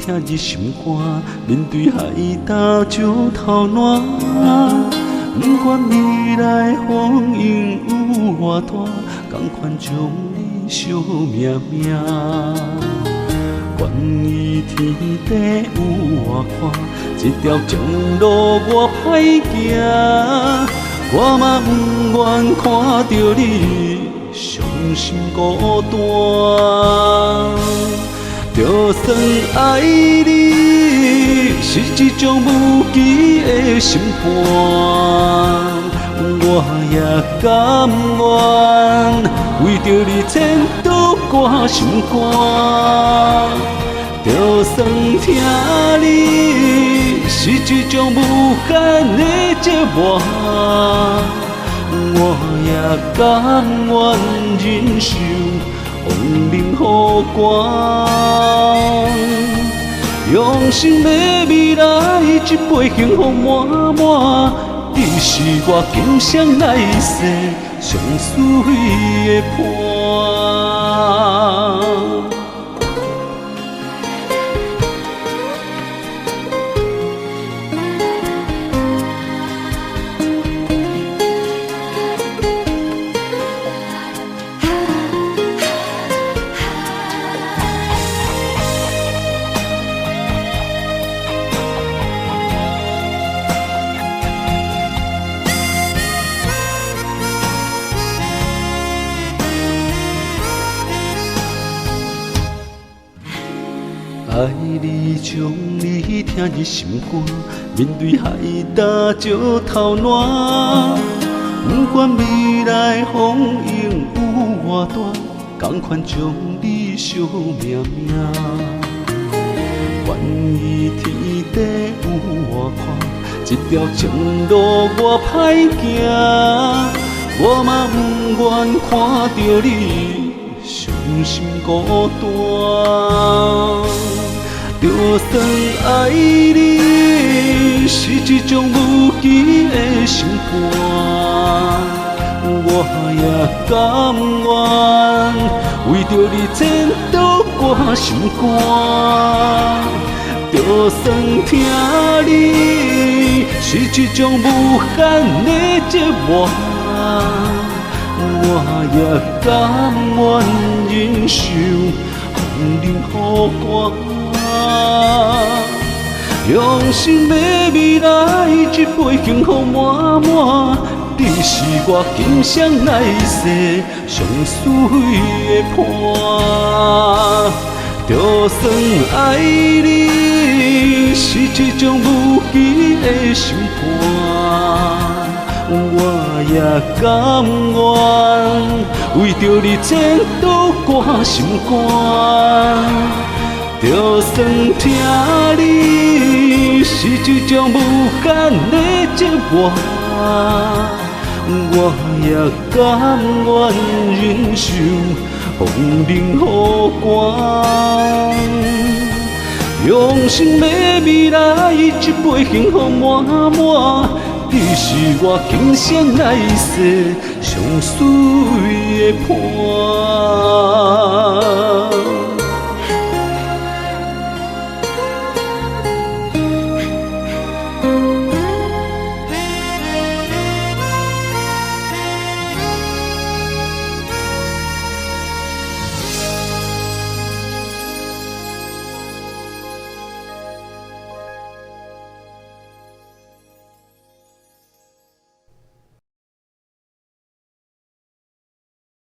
疼入心肝，面对海埵石头烂。不管未来风雨有偌大，仝款将你惜命命。管伊天地有偌宽，這條情路偌歹行，我嘛毋願看著你傷心孤單。就算愛你是一種無期的審判，我也甘願為著你千刀割心肝。就算疼你是一種無限的折磨，我也甘願忍受風冷雨寒。用心欲未來，這杯幸福滿滿，你是我今生來世上媠的伴。愛你將你疼入心肝，面對海埵石頭爛。不管未來風雨有偌大，仝款將你惜命命。管伊天地有偌寬，這條情路偌歹行，我嘛毋願看著你傷心孤單。就算愛你是一種無期的審判，我也甘願為著你千刀割心肝。就算疼你是一種無限的折磨，我也甘願忍受風冷雨寒。用心欲未來，這杯幸福滿滿，你是我今生來世上媠的伴。就算愛你是一種無期的審判，我也甘願為著你千刀割心肝。就算疼你是一種無限的折磨，我也甘願忍受風冷雨寒。用心欲未來，這杯幸福滿滿，你是我今生來世上媠的伴。